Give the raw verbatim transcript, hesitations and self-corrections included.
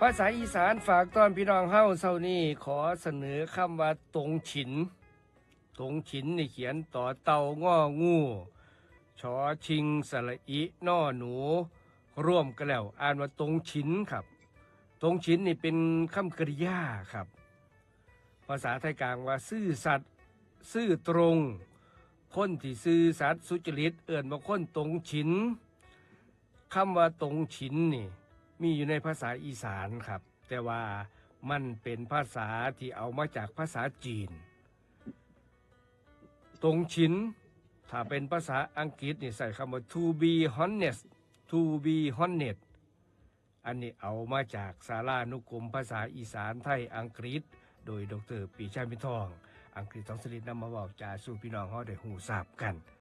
ภาษาอีสานฝากต้อนพี่น้องเฮาเช้านี้ขอเสนอคำว่าตงฉิน ตงฉินนี่เขียนต่อเต่างองู ชอชิงสระอินอหนู ร่วมกันแล้วอ่านว่าตงฉินครับ ตงฉินนี่เป็นคำกริยาครับ ภาษาไทยกลางว่าซื่อสัตย์ซื่อตรง คนที่ซื่อสัตย์สุจริตเอิ้นว่าคนตงฉิน คำว่าตงฉินนี่มีอยู่ในภาษาอีสานครับ แต่ว่ามันเป็นภาษาที่เอามาจากภาษาจีน ตงฉิน ถ้าเป็นภาษาอังกฤษนี่ใส่คำว่า to be honest to be honest อันนี้เอามาจากสารานุกรมภาษาอีสานไทยอังกฤษ โดยดร.ปีชามิตรทอง อังกฤษทองสลิดนำมาบอกจาสู่พี่น้องเขาได้หูทราบกัน